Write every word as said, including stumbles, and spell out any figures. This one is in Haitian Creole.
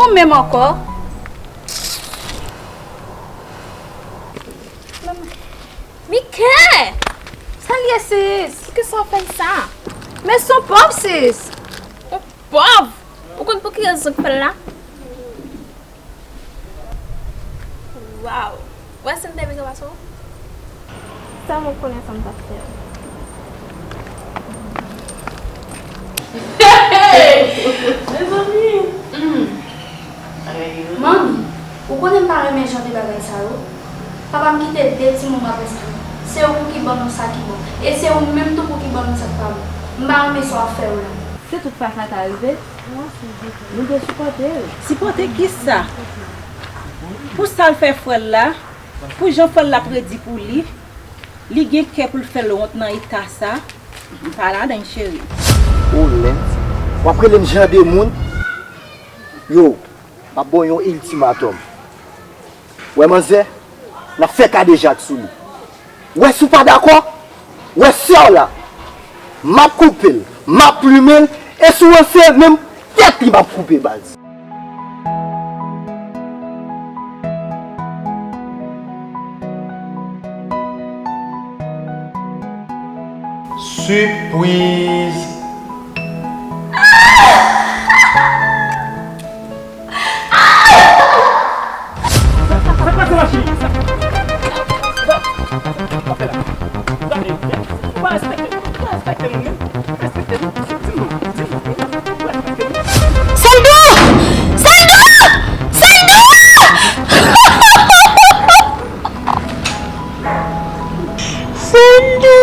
Ou menm ankò? Mike! Sa l ye, sis? Poukisa w fè sa? Men se yon pòv, sis. Yon pòv? Ou konn pou ki rezon k fè l la? Waw! Ou wè si m te bezwen pase w? Sèlman w konnen sa m t ap fè. Hey! Mezanmi! Hmm. Manmi, ou konnen m pa renmen jan de bagay sa yo. Papa m kite de timoun m ap enskri. Se ou pou ki ban nou sa ki bon. E se ou menm tou pou ki ban nou sa k pa bon. M pa renmen sa w ap fè yo la. Si toutfwa sa ta rive, nou dwe sipòte l. Sipòte kisa? Pou sa l fè frè l la, pou jan frè l la ap redi pou li, li gen kè pou l fè l wont nan eta sa, m pa ladan l, cheri. O Lens, w ap rele m jan de moun? Yo, m ap ba w yon iltimatòm. Wè manzè, n ap fè kadejak sou li. Wè si w pa dakò, wè sè w la. M ap koupe l, m ap plimen l, e si w ranse, menm tèt li m ap koupe, baz. Sipriz! Sa k pase, machin? Sa k pase la? Gade, ou pa respekte, ou pa respekte moun, men. Respekte moun. Di m non, di m non, ou respekte moun. Sandro! Sandro! Sandro! Sandro!